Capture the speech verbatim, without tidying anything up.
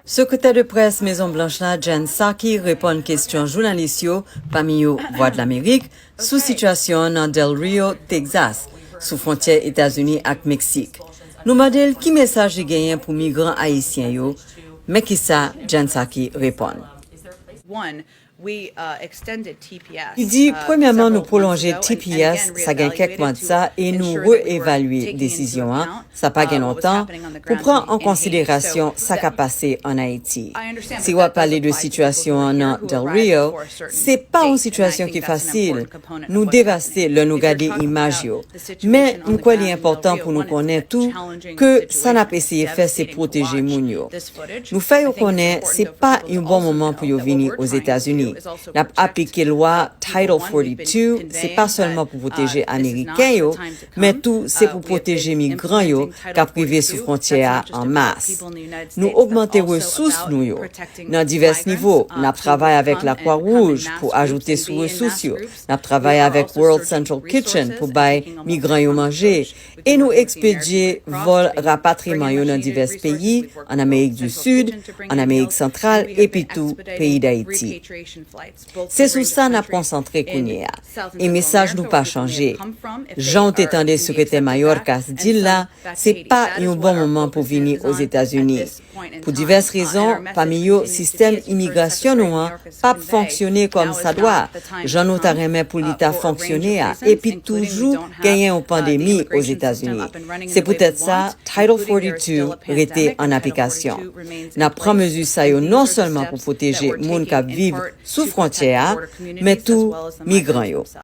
Sekretè de près Mezon Blanch la, Jen Psaki, reponn kesyon jounalis yo, pami yo Vwadlamerik, sou sitiyasyon an nan Del Rio, Texas, sou fwontyè Etazini ak Meksik. Nou mande l ki mesaj li genyen pou migran ayisyen yo, men kisa Jen Psaki reponn. Li di, premyèman, nou pwolonje T P S, sa gen kèk mwa de sa, e nou re-evalye desizyon an, sa pa gen lontan, pou pran an konsiderasyon sa k ap pase ann Ayiti. Si w ap pale de sitiyasyon an nan Del Rio, se pa yon sitiyasyon ki fasil. Nou devaste lè nou gade imaj yo. Men, m kwè li enpòtan pou nou konnen tou ke sa n ap eseye fè, se pwoteje moun yo. Nou fè yo konnen se pa yon bon moman pou yo vini Ozetazini. N ap aplike lwa Title forty-two, se pa sèlman pou pwoteje Ameriken yo, men tou se pou pwoteje migran yo k ap rive sou fwontyè a an mas. Nou ogmante resous nou yo nan divès nivo. N ap travay avèk Lakwa Wouj pou ajoute sou resous yo. N ap travay avèk World Central Kitchen pou bay migran yo manje. E nou ekspedye vòl rapatriman yo nan divès peyi, ann Amerik di Sid, ann Amerik Santral, epi tou peyi Dayiti. Se sou sa n ap konsantre kounye a. E mesaj nou pa chanje. Jan w te tande Sekretè Mayorkas di l la, se pa yon bon moman pou vini Ozetazini. Pou divès rezon, pami yo sistèm imigrasyon nou an p ap fonksyone kòm sa dwa, jan nou ta renmen pou li ta fonksyone a, epi toujou genyen yon pandemi Ozetazini. Se poutèt sa, Title forty-two rete an aplikasyon. N ap pran mezi sa yo non sèlman pou pwoteje moun k ap viv sou fwontyè a, men tou migran yo.